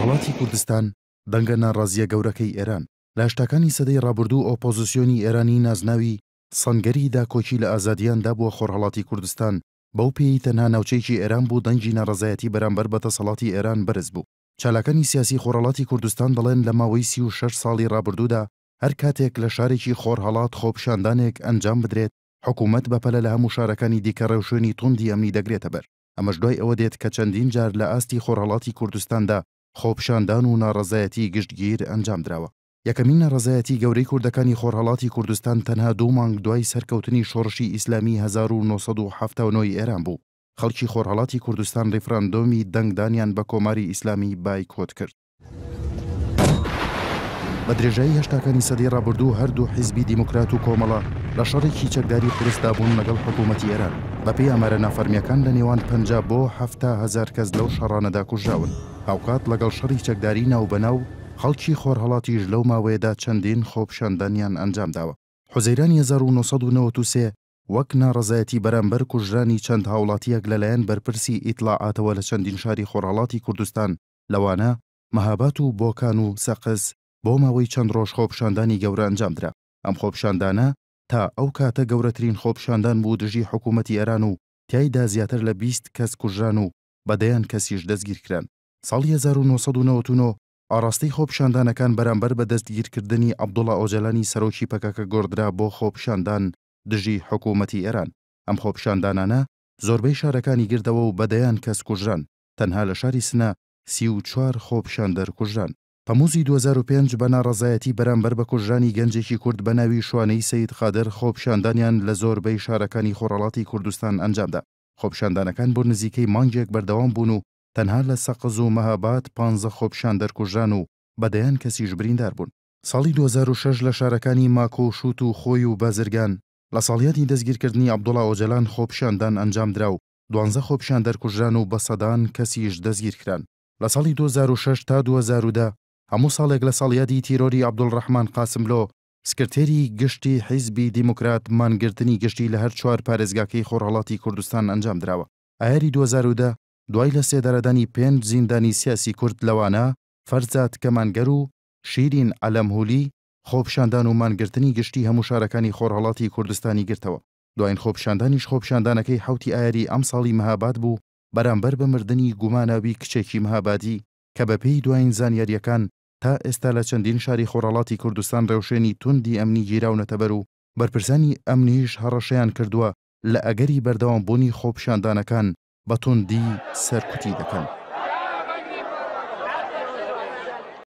خۆرهەڵاتی کوردستان، دەنگە ناڕازییە گەورەکەی ئێران. لە هەشتاکانی سەدەی ڕابردوو ئۆپۆزسیۆنی ئێرانی نازناوی سەنگەری داکۆکی لە ئازادییان دابووە خۆرهەڵاتی کوردستان، بەو پێیەی تەنها ناوچەیەکی ئێران بوو دەنگی ناڕەزایەتی بەرامبەر بە دەسەڵاتی ئێران بەرز بوو. چالاکانی سیاسی خۆرهەڵاتی کوردستان دەڵێن لە ماوەی 36 ساڵی ڕابردوودا هەر کاتێک لە شارێکی خۆرهەڵات خۆپیشاندانێک ئەنجام بدرێت، حکوومەت بەپەلە لە هەموو شارەکانی دیکە ڕێوشوێنی توندی ئەمنی دەگرێتە بەر. ئەمەش دوای ئەوە دێت کە چەندین جار لە ئاستی خۆرهەڵاتی کوردستاندا خۆپیشاندان و ناڕەزایەتی گشتگیر ئەنجام دراوە. یەکەمین ناڕەزایەتی گەورەی کوردەکانی خۆرهەڵاتی کوردستان تەنها دوو مانگ دوای سەرکەوتنی شۆڕشی ئیسلامی 1979 ی ئێران بوو. خەڵکی خۆرهەڵاتی کوردستان ڕیفراندۆمی دەنگدانیان بە کۆماری ئیسلامی بایکۆت کرد. بە درێژایی هەشتاکانی سەدەی ڕابردوو هەردوو حیزبی دیموکرات و کۆمەڵە لە شەڕێکی چەکداری قورسدا بوون لەگەڵ حکوومەتی ئێران. بەپێی ئامارە نافەرمییەکان لە نێوان 50 بۆ 70 هەزار کەس لەو شەڕانەدا کوژراون. هاوکات لەگەڵ شەڕی چەکداری ناوبەناو، خەڵکی خۆرهەڵاتیش لەو ماوەیەدا چەندین خۆپیشاندانیان ئەنجامداوە. حوزەیرانی 1993 وەک ناڕەزایەتی بەرامبەر کوژرانی چەند هاوڵاتییەک لەلایەن بەرپرسی ئیتڵاعاتەوە لە چەندین شاری خۆرهەڵاتی کوردستان لەوانە مەهابات و بۆکان و سەقز بۆ ماوەی چەند ڕۆژ خۆپیشاندانی گەورە ئەنجامدرا. ئەم خۆپیشاندانە تا ئەو کاتە گەورەترین خۆپیشاندان بوو دژی حکوومەتی ئێران و تیایدا زیاتر لە 20 کەس کوژران و بە دەیان کەسیش دەستگیرکران. ساڵی 1999 ئاڕاستەی خۆپیشاندانەکان بەرامبەر بە دەستگیرکردنی عەبدوڵا ئۆجەلانی سەرۆکی پەکەکە گۆڕدرا بۆ خۆپیشاندان دژی حکوومەتی ئێران. ئەم خۆپیشاندانانە زۆربەی شارەکانی گردەوە و بە دەیان کەس کوژران، تەنها لە شاری سنە 34 خۆپیشاندەر کوژران. تەمووزی 2005 بە ناڕەزایەتی بەرامبەر بە کوژرانی گەنجێکی کورد بە ناوی شوانەی سەید قادر خۆپیشاندانیان لە زۆربەی شارەکانی خۆرهەڵاتی کوردستان ئەنجامدا. خۆپیشاندانەکان بۆ نزیکەی مانگێک بەردەوام بوون و تەنها لە سەقز و مەهاباد 15 خۆپیشاندەر کوژران و بە دەیان کەسیش بریندار بوون. ساڵی 2006 لە شارەکانی ماکۆ و شووت و خۆی و بازرگان لە ساڵیادی دەستگیرکردنی عەبدوڵا ئۆجەلان خۆپیشاندان ئەنجامدرا و دوانزە خۆپیشاندەر کوژران و بە سەدان کەسیش دەستگیرکران. لە ساڵی 2006 تا 2010 هەموو ساڵێک لە ساڵیادی تیرۆری عەبدولڕەحمان قاسملۆ، سکرتێری گشتی حیزبی دیموکرات مانگرتنی گشتی لە هەر چوار پارێزگاکەی خۆرهەڵاتی کوردستان ئەنجامدراوە. ئایاری 2010 دوای لە سێدارەدانی پێنج زیندانی سیاسی کورد لەوانە فەرزاد کەمانگەر و شیرین عەلەمهولی، خۆپیشاندان و مانگرتنی گشتی هەموو شارەکانی خۆرهەڵاتی کوردستانی گرتەوە. دوایین خۆپیشاندانیش خۆپیشاندانەکەی حەوتی ئایاری ئەمساڵی مەهاباد بوو بەرامبەر بە مردنی گوماناوی کچێکی مەهابادی کە بەپێی دوایین زانیارییەکان تا ئێستا لە چەندین شاری خۆرهەڵاتی کوردستان ڕێوشوێنی توندی ئەمنی گیراونەتەبەر و بەرپرسانی ئەمنیش هەڕەشەیان کردووە لە ئەگەری بەردەوامبوونی خۆپیشاندانەکان بە توندی سەرکوتی دەکەن.